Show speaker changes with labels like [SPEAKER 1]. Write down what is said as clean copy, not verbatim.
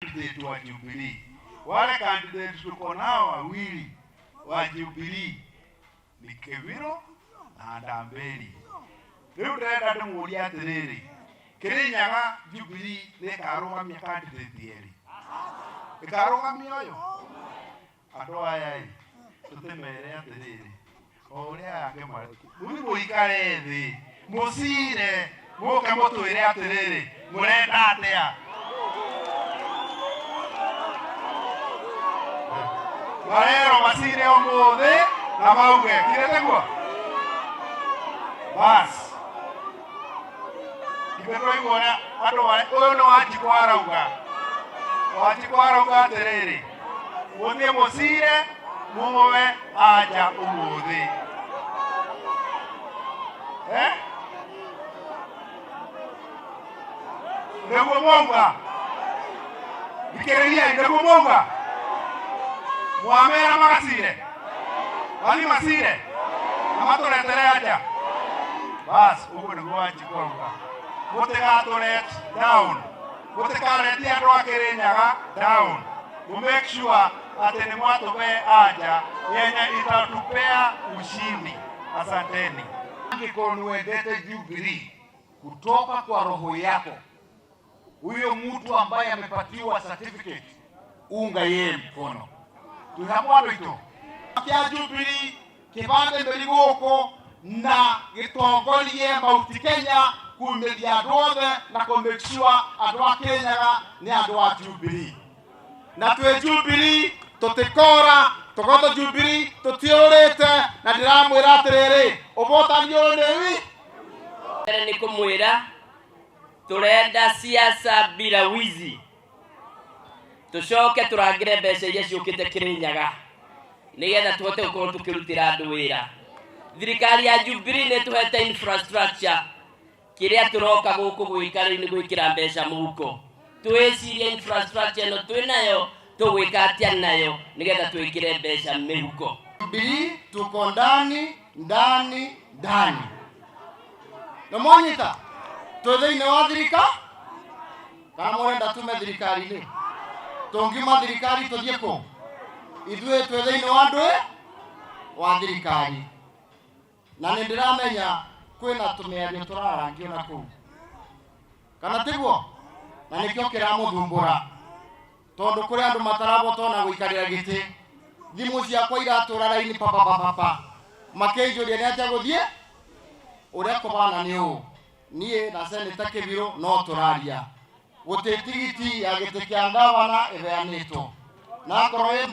[SPEAKER 1] Candidate wa Jubilee. Wale candidate tuko nao wawili wa Jubilee ni Kĩbiro na Ndamberi. Rĩu ndĩrenda ndĩmũrie atĩrĩrĩ, Kĩrĩnyaga Jubilee nĩ ĩkarũgamia candidate erĩ? Ĩkarũgamia ũyũ? Andũ aya ĩ, tũtĩmere atĩrĩrĩ, o ũrĩa aya angĩ marĩ, mũthiĩ mũikare thĩ, mũcire, mũke mũtwĩre atĩrĩrĩ, mũrenda atĩa? Marerwo macire ũmũthĩ na mauge kire tiguo bas ithe twaigua ũrĩa andũ ũyũ nĩ Wanjikũ arauga. Wanjikũ arauga atĩrĩrĩ, mũthiĩ mũcire muoe anja ũmũthĩ. Eh? Nĩguo mwauga? Thikĩrĩriai, nĩguo mwauga? Mwamera magacire, mathiĩ macire na matũretere anja. Bas, ũguo nĩguo Wanjikũ auga. Mũtigatũ let down, mũtikaretie andũ a Kĩrĩnyaga down. Mu make sure atĩ nĩ mwatũhe anja yenye itatupea ushindi. Asanteni.
[SPEAKER 2] Angĩkorwo nĩ wendete Jubilee kutoka kwa roho yako, huyo mtu ambaye amepatiwa certificate, unga yeye mkono. Twĩ hamwe andũ aitũ. Kĩa Jubilee kĩbande mberi gũkũ na gĩtongorie Mount Kenya kumĩria andũ othe na kũ make sure andũ a Kĩrĩnyaga nĩ andũ a Jubilee. Na twĩ Jubilee tũtikora, tũkoretwo Jubilee tũtiũrĩte, na ndĩramwĩra atĩrĩrĩ, ũbotani ũyũ nĩ wi
[SPEAKER 3] Mbere nĩ kũmwĩra tũrenda siasa bila wizi, tũcoke tũrangĩre mbeca iria ciũkĩte Kĩrĩnyaga nĩgetha tũhote gũkorwo tũkĩrutĩra andũ wĩra. Thirikari ya Jubilee nĩ ĩtũhete infrastructure, kĩrĩa tũroka gũkũ gwĩka rĩu nĩ gwĩkĩra mbeca mũhuko. Twĩcirie infrastructure ĩno twĩnayo tũgwĩka atĩa nayo nĩgetha twĩkĩre mbeca mĩhuko.
[SPEAKER 4] Jubilee tuko ndani ndani ndani, na mwanyita twĩ thĩinĩ wa thirika kana mũrenda tume thirikari-inĩ? Tũngiuma thirikari tũthiĩ kũ? Ithuĩ twĩ thĩinĩ wa ndũĩ wa thirikari, na nĩ ndĩramenya kwĩna tũmĩario tũrarangio na kũu, kana tiguo? Na nĩkĩo kĩramũthumbũra, tondũ kũrĩ andũ matarabota ona gũikarĩra gĩtĩ. Thimũ ciakwa iratũra raini papapapapa makĩnjũria nĩ atĩa gũthiĩ ũrĩa kũbana. Nĩ ũũ, niĩ na seneta Kĩbirũ no tũraria gũtĩ tigiti ya gĩtĩ kĩa ngavana ĩheanĩtwo na akorwo ĩ